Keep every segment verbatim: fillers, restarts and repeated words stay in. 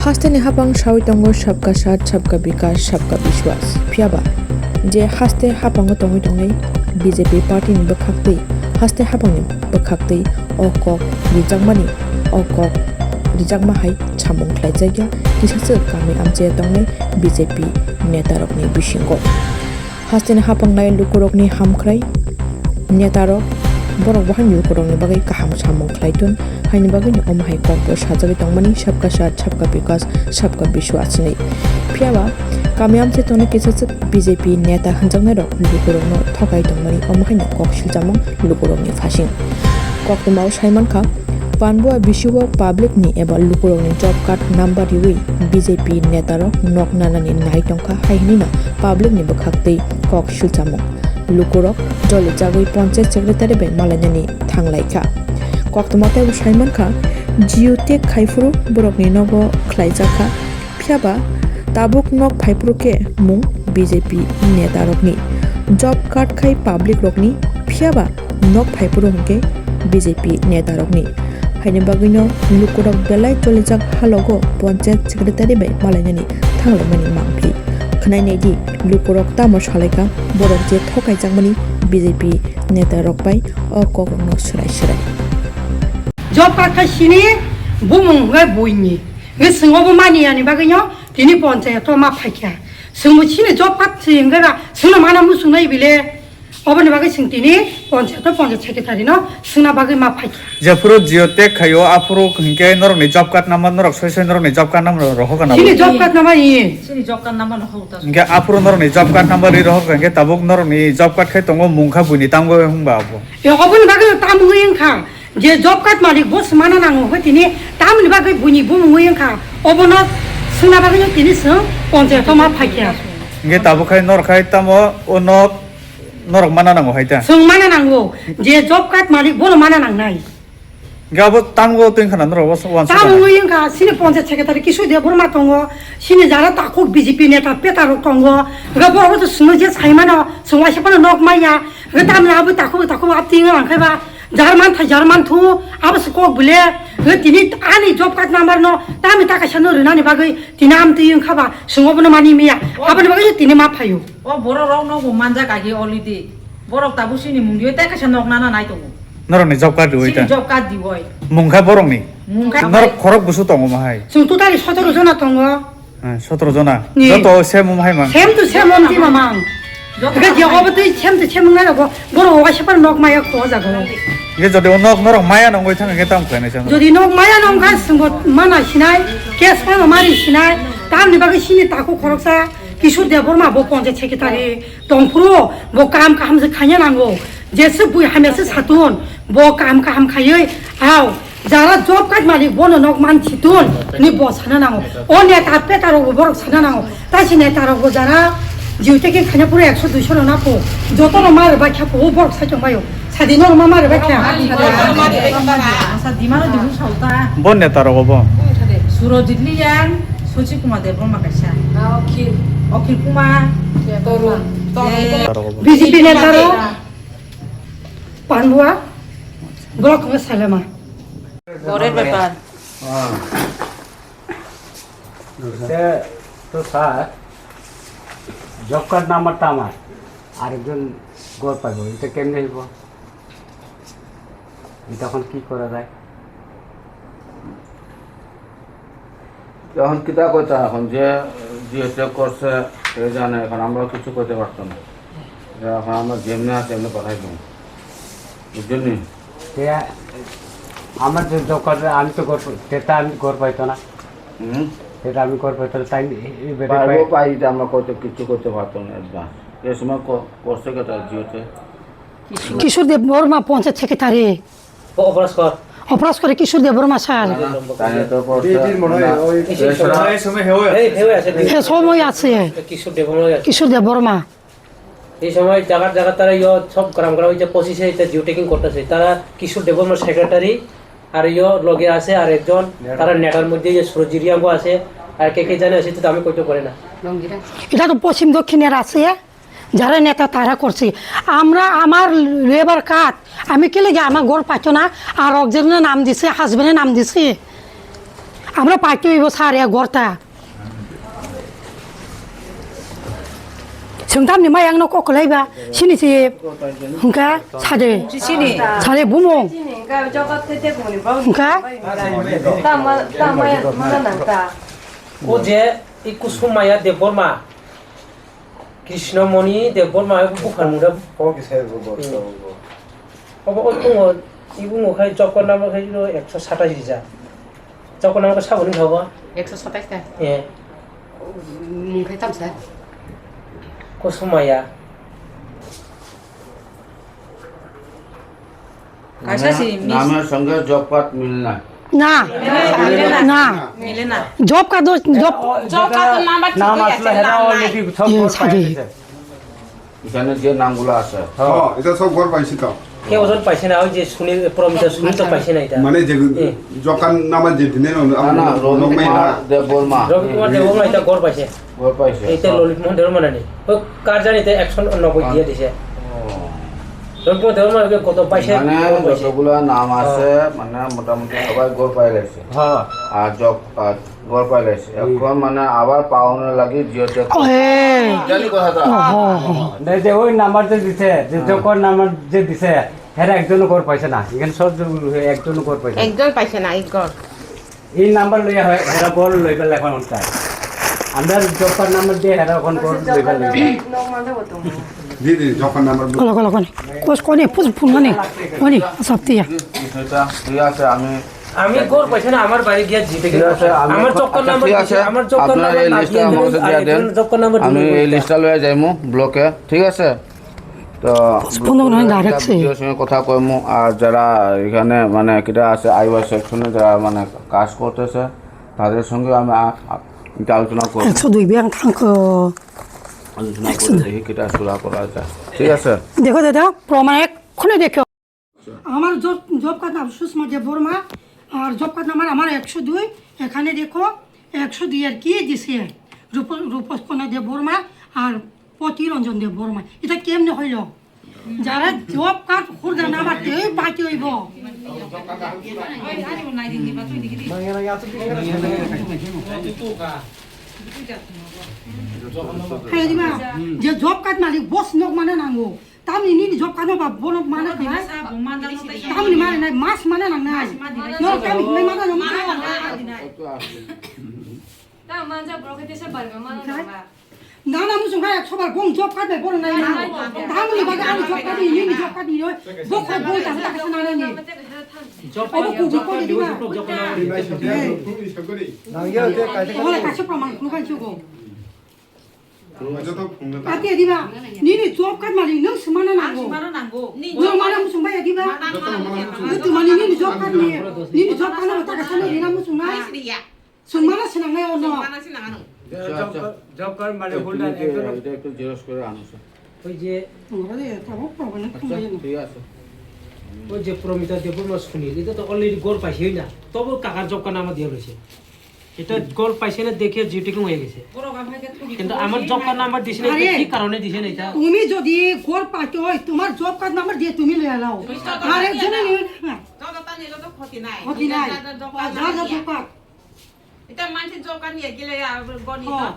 Hasteni hapang sawi tongo sabka saath, sabka bikas, sabka biswas. Phiyaba je haste hapango tongwi tongnai B J P party ni bwkhaktwi, haste hapangni bwkhaktwi o kok rijakmani, o kok rijakma hai samung khlaijakya kisaswk kami amchai tongnai B J P netarokni bisingo. Hasteni hapangnai lukurokni hamkrai netarok borok bo haino lukurokni bagwi kaham samung khlai thun haini bagwino omo hai kokbo sajagwi tongmani sabka saath sabka bikas sabka biswas hinwi. Phiyaba kami amchai tongnai kisaswk B J P neta hwnjaknairok lukurokno thokai tongmani omo haino kok silchamung lukurokni phasing. Koktwmao saimankha, Panbua bisio public ni eba lukurokni job card number riwi B J P netarok nok nanani nai tongkha hai hinwino public ni bwkhaktwi kok silchamung. Lukurok jolijagwi panchayat secretary bai malainani thanglaikha. Koktwma teibo saimankha, Jio tag khaiphuru borokni nogo khlaijakha. Phiyaba tabuk nok phaiphuru khe mung B J P netarokni. Job card khai public rokni, phiyaba nok phaiphuru hwnkhe B J P netarokni. Haini bagwino lukurok belai cholijak halogo panchayat secretary bai malainani thanglaimani mangpli. Khwnai naidi lukurok tamo salaikha, borok je thokaijakmani B J P netarok bai o kokrokno swrai swrai. Job card khai sini bumung hwnkhe buini. Hwnkhe chwng obo maniyani bagwino tini panchayat o ma phaikha. Chwngbo chini job card se hwnkhe ba chwngno mana muchungnai bile. Oboni bagwi chwng tini panchayat o panchayat secretary no swngna bagwi ma phaikha. Jephuru Jio tag khaio aphuru hwnkhe norokni job card number norok soi soi norokni job card number rohorkha na? Chini job card number iye. Chini job card number no hota. Hwnkhe aphuru norokni job card number ri rohorkha hwnkhe tabuk norokni job card khai tongo mungkha buini tamgo wngba abo. E oboni bagwi tamgwi wngkha. Je job card malik bo se mana nango hoi tini tamni bagwi buini bumung oi wngkha, obono swngna bagwi no tini chwng panchayat o ma phaikha. Hwnkhe tabuk khai norok khai tamo o nok norok mana nango hai ta? Chwng mana nango, je job card malik bono mana nangnai. Hwnkhe abo tamgo twi wngkha na norok uansuk tamgwi wngkha, chini panchayat secretary Kishore Debbarma tongo, chini jara takhuk B J P neta peta rok tongo, hwnkhe borok bo chwngno je saimano chwng waisa phano nok maya, hwnkhe tamni abo takhuk takhuk abtwi wngkha ba. Jarman thai jarman thu, abo se kok bile, he tini ani job card number no, tami ta kaisa no rinani bagwi, tini am twi wngkha ba, swngo bono mani miya, aboni bagwi tini ma phaio. O borok rok no bo manjak agi already. Borok tabuk sini mungdi bai ta kaisa nok nana nai tongo. Norok ni job card riwi ta? Sini job card diwi. Mungkha borok ni? Mungkha. Norok khorok busu tongo ma hai? Chwng totally sotoro jona tongo. Eh, sotoro jona. Ni. Joto same um hai mang. Same to same um di mamang. Joto. Hingke je obo tei same to same wngnai rokbo, borok obo separ nok maya kho o jaga o. Hingke jodi o nok norok maya nongoi thang hingke tamo khlainai chang? Jodi nok maya nong kha swngo mana sinai, case phano mari sinai, tamni bagwi sini takhuk khoroksa Kishore Debbarma bo panchayat secretary tongphuru bo kam kaham se khaina nango. Jeswk bui hamya se satun, bo kam kaham khaiwi, ao, jara job card malik bono nok man chitun, ni bo sana nango. O neta peta rok bo borok sana nango. Ta si neta rok bo jara, jiu teke khanya pura ekso duiso rok na po. Joto rok ma rwbai kha po, o borok sai tong baio. Sadi no ma ma rwbai kha. Asa di mano di bung sauta. Bo neta rok bo. Surojit Liang, Suchi Kumar Debbarma kaisa. Akhil. Akhil Kumar. Torun. Torun. Eh. B J P neta rok. Panbua, block hwnwi Salema. ঘরের ব্যাপার। হ্যাঁ। এটা তো sir, job card number তো আমার, আরেকজন ঘর পাইব, এটা কেমনে হইব? এটা এখন কি করা যায়? এখন কিতা কইতা, এখন যে, যে চেক করছে, সে জানে, এখন আমরা কিছু করতে পারতাম না। এখন আমরা যেমনি আছে, এমনি পাঠাই দেবো। বুঝলেন নি? তে আমার যে দোকানে আমি তো ঘর, সেটা আমি ঘর পাইতো না। হুম? সেটা আমি ঘর পাইতো না, তাই এই বেটা পাইবো পাই- পাই, এটা আমরা করতে, কিচ্ছু করতে পারতাম না, অ্যাডভান্স। এ সময় ক-, করছে কেটা জিওতে? কিশোর দেব বর্মা, পঞ্চায়েত সেক্রেটারি। অপরাধ কর। অপরাধ করে কিশোর দেব বর্মা স্যার। তাই তো করছে। বিজেপির মনে হয় না। ওই এই সময়, এই সময় হেও আছে। এই হেও আছে। এ সময় আছে। কিশোর দেব বর্মা আছে। কিশোর দেব বর্মা। এই সময় জায়গার জায়গা তারা ইয়ো সব গ্রাম গ্রাম হইতে পঁচিশে এটা জিও ট্যাগিং করতেছে। তারা কিশোর দেব বর্মার সেক্রেটারি আর ইয়ো লগে আছে আর একজন, তারা নেতার মধ্যে ইয়ে সুরজিরিয়াঙ্গো আছে, আর কে কে জানে আছে, তো আমি কইতে পারি না। এটা তো পশ্চিম দক্ষিণের আছে। যারা নেতা তারা করছে। আমরা, আমার লেবার কার্ড, আমি কি লাগে আমার ঘর পাইতো না, আর একজনের নাম দিছে, হাজবেন্ডের নাম দিছে। Abro paitwi bo sar ya gorta. Sengtamni mayang no kok kwlai ba, sini si hwnkha sade. Sini. Sade bumung. Hwnkha? Tama, tama, mana nang ta. O je, i Kusumaya Debbarma, Krishnamoni Debbarma, buphang mung da. Obo o tungo, i bungo khai job card number khai ekso satais rijak. Job card number sabo ni thogo? Ekso satais ta? Eh. Mung khai tamsa? Kusumaya. Kaisa si miss. নামের সঙ্গে job card মিল নাই। না। মিলে না। না। মিলে না। Job card, job job card তো নাম্বার ঠিক নাম আছে, আছে, হেরা নাম নাই। Already সব এ, ঘর পাই সারি। গেছে। এখানে যে নামগুলো আছে। হ্যাঁ, এটা সব ঘর পাইছি তো। কেউ ওজন পাইছে না, ওই যে সুনীল, প্রমিতা সুনীল তো পাইছে না এটা। মানে যে এ। জব কার্ড নাম্বার যে দিনে না, না, না, আমরা লোক নাই রবিকুমার না। দেববর্মা। রবিকুমার দেববর্মা এটা ঘর পাইছে। ঘর পাইছে। এটা হ্যাঁ। ললিত মোহন দেববর্মা নানি। ওই কার জানি এটা একশো নব্বই দিয়ে দিছে। ও। রবিকুমার দেববর্মা ওকে কত পাইছে? মানে ঘর পাইছে। যতগুলা নাম আছে, হ্যাঁ। মানে মোটামুটি সবাই ঘর পাই গেছে। হ্যাঁ। আর জব, আর ঘর পাই গেছে। হুম। এখন মানে আবার পাওয়ানোর লাগি জিওতে ও, হে। জানি কথাটা। ও, হো, হো। দে, যে ওই নাম্বার যে দিছে, যে হ্যাঁ। জব কার্ড নাম্বার যে দিছে, হেরা একজনও ঘর পাইছে না। এখানে সব একজনও ঘর পাইছে না। একজন পাইছে না, এক ঘর। এই নাম্বার লইয়া হয়, হেরা ঘর লইবার লেখা হন চায়। আমরা জব কার্ড নাম্বার দিয়ে হেরা এখন ঘর লইবার লেখা। জি, জি, জব কার্ড নাম্বার। কলো, কলো, কলো। কোচ কোনে? পুজ ফুলমানি। কোনে? সব তিয়া। বিষয়টা ঠিক আছে, আমি আমি ঘর পাইছি না, আমার বাড়ি গিয়া জিতে ঠিক আছে, আমি আমার এখন, জব কার্ড আচ্ছা, নাম্বার ঠিক দিছে, আছে, আমার জব কার্ড আপনারা নাম্বার এই না লিস্টটা দিয়ে আমাকে দিলে দিয়ে দেন। আরেকজন জব কার্ড নাম্বার আমি দিলে এই বলতে। লিস্টটা লইয়া যাইমু ব্লকে, ঠিক আছে? তো বন্ধ করে আমি ব্লকে direct একটা সেই। বিডিওর সঙ্গে কথা কইমু, আর যারা এখানে মানে কিটা আছে আইওয়াই সেকশনে যারা মানে কাজ করতেছে, তাদের সঙ্গে আমি আ-, আ-, এটা আলোচনা করবো। একশো দুই বিয়ান থাকো। আলোচনা করে একশো দুই। দেখি কিটা সুরা করা যায়। ঠিক আছে? দেখো দাদা, প্রমাণ এক্ষুনি দেখো। আমার জব, জব কার্ড নাম সুষমা দেব বর্মা, আর জব কার্ড নাম্বার আমার একশো দুই। এখানে দেখো, একশো দুই আর কি দিছে, রূপ-, রূপস কন্যা দেব বর্মা আর পতি রঞ্জন দেব বর্মা। এটা কেমনে হইল? যারা জব কার্ড খুলতে না পারতে, ওই বাকি হইব। হ্যাঁ, দিবা, যে জব কার্ড মালিক বস নক মানে নাঙ্গো। Tamni nini job card no ba bono mana khlai? Tamni mana nai, mas mana nang nai. No, tamni hwnwi mana nang nai. Ta manja borok khe tesa barga mana nang ba. Nana musung kha ekso bar bong job card bai bono nai na. Tamni bagwi ani job card ni, nini job card ni, bo kho bong ta ta kasa nana ni. Obo kubi ko di ma. Obo kaisa praman khunu kan chugo. Ati adiba, nini job card mali nwng swmana nango. Nwng mana musung bai adiba. Joto mana musung. Joto mani nini job card ni, nini job card no taka sano rina musung na. Swmana swnang nai ono. Job card, job card mali holder ekjon. এটা একটু জেরক্স করে আনো, স্যার। ওই যে, আচ্ছা, ঠিক আছে। ওই যে প্রমিতা দেববর্মা সুনীল, এটা তো already ঘর পাইছে না। তবু কাকার job card নামা দিয়ে রয়েছে। এটা ঘর পাইছে না দেখে জিও ট্যাগিং হয়ে গেছে। কিন্তু আমার জব কার্ড নাম্বার দিছে না, এটা আরে, কি কারণে দিছে না এটা? তুমি যদি ঘর পাইতে হয়, তোমার জব কার্ড নাম্বার দিয়ে তুমি লইয়া লাও। আর একজনে নিয়ে না। ক্ষতি নাই। ক্ষতি নাই। যার যার জব কার্ড। এটা মানছে জব কার্ড নিয়ে গেলে আর ঘর নিত। হ্যাঁ।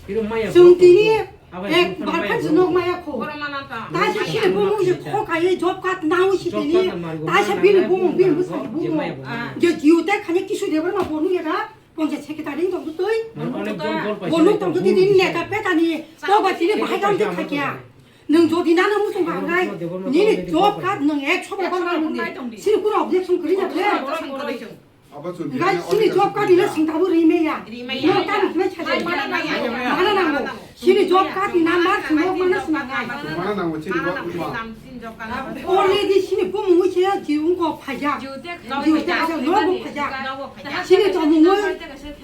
কিন্তু মাইয়া চুমকিনি আবার এক এখন বারখান মাইয়া জনক মায়া খো। বড় মানা তা। তাই সে ছিল বমু যে খো কায়ে জব কার্ড নাও সে তিনি। তাই সে বিল বমু, বিল বুঝা বমু। যে জিওতে খানে কিছু দেবার মা বনু এটা পঞ্চায়েত সেক্রেটারি তো তুই। অনেক জন ঘর পাইছে। বনু তো যদি দিন নেতা পেতানি তো বা তিনি ভাই কাম দে থাকিয়া। Nung jodi nana musung kha wngnai, nini job card nung ekso bai bai nung di. Sini kunu objection kwrwi na khe? Abo chwng ngai sini job card ni le sing tabu ri me ya. Nung tamo khlai cha. Mana nango. Sini job card ni number sini mana sini ngai. Mana nango chini job card. Already sini bumung se ya jiung ko phaja. Jiung ta sa no bo phaja. Sini to mungoi,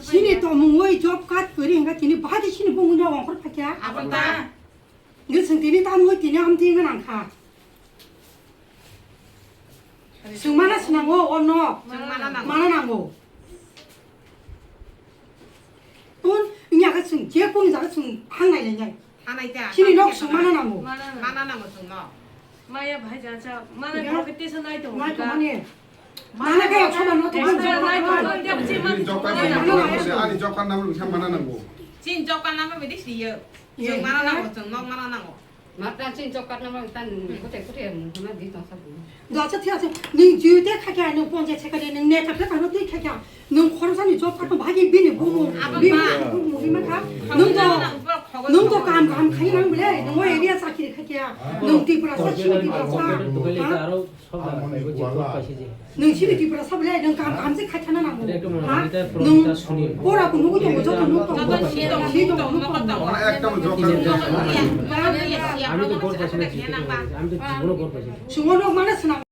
sini to mungoi job card kwrwi hwnga tini bahai sini bumung no ongkhor phaja. Abo ta. Nge chwng tini tamo tini amtwi wngna nang kha. Chwng mana swnango, o nok. Chwng mana nango. Mana nango. Tun, wngya khe chwng je kunu jaga chwng hangnai lainai. Hanai ta, chini nok chwng mana nango. Mana nango chwng nok. Maya bhai jacha, mana ya. Pocket tesa nai tongo. Nai tongo ni. Nana kaya chhoda no to. Ani job card number wngkha mana nango. Chini job card number bidi siyo. Chwng mana nango, chwng nok mana nango. Mata chini job card number ta nung kote kote mung khana di tong sa bu. Dosa thia se ning jute khakya nung ponje chekali nung neta phekano twi khakya. Nung khoroksa ni job card no bhagi bini bumu. Bini bumu bima kha. Nung to, nung to kam kam khai nang bile. Nung o area chakri khakya. Nung Tripura sa, Tripura sa. Nung sini Tripura sa bile, nung kam kam se khai thana nango. Ha? Nung pora ko nugo tongo, joto nugo tongo. Joto si tongo, si tongo, nugo tongo. Ora ekta mo job card. Ami to gor paisa. Ami to gor paisa. Sungo nok mana swnam.